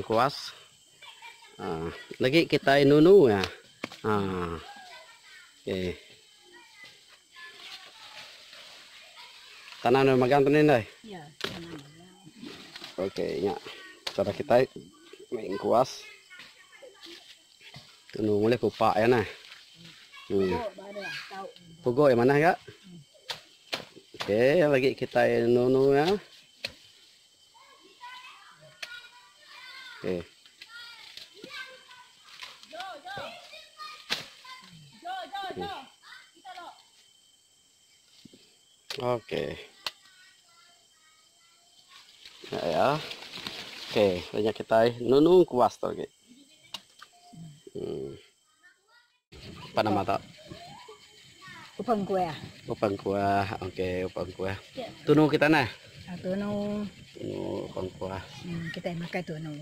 Kuas. Ah, lagi kita nunu ya. Ah. Okey. Tanah nu magang tu ni ndai. Ya, tanah magang. Okey, nya. Cara kita main kuas. Tunu boleh kupak ya nah. Hmm. Pugok yang mana ya? Okey, lagi kita nunu ya. Okey. Okey. Ya, ya. Okey, banyak kita nunu kuas tu lagi. Apa nama tak? Upang kuah. Upang kuah. Okey, upang kuah. Tunu kita nah. Ah, tunu. Tunu upang kuah. Kita makan tunu.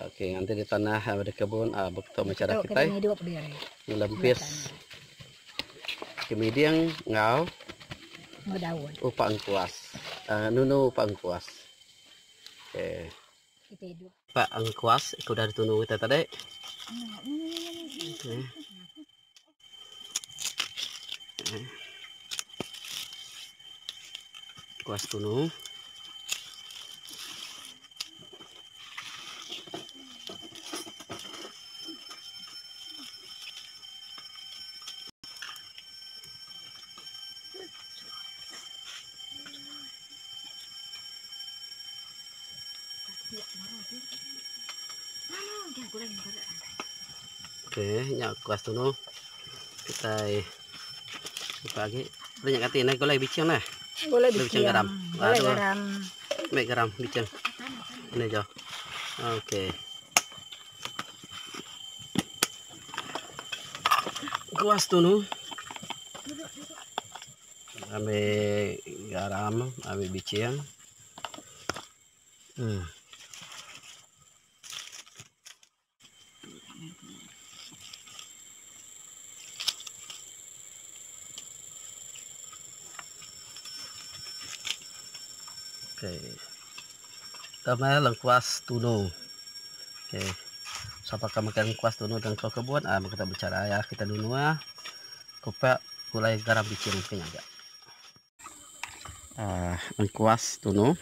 Okey, nanti di tanah di kebun betul macam Betul, kita. Kita hidup dia. Lempis. Kemudian ngau. Ngau daun. Upang kuas. Nunu upang kuas. Okey. Kita hidup. Pak angkuas aku dah ditunu kita tadi. Okey. Kuas tunu. Okey, nyak kuas tunu. Kita buka lagi. Banyak kati naik gulai bicing nah. Gulai Bicing bicing. garam. Gulai Aduh. garam. Mek garam bicing. Ini jo. Okey. Kuas tunu. Ambil garam, ambil bicing. Okey. Pertama lengkuas tunu. Okey. Siapa akan makan lengkuas tunu dan kau kebun, kita bicara ya, kita dulu ah. Kupak gulai garam bicing mungkin agak. Lengkuas tunu.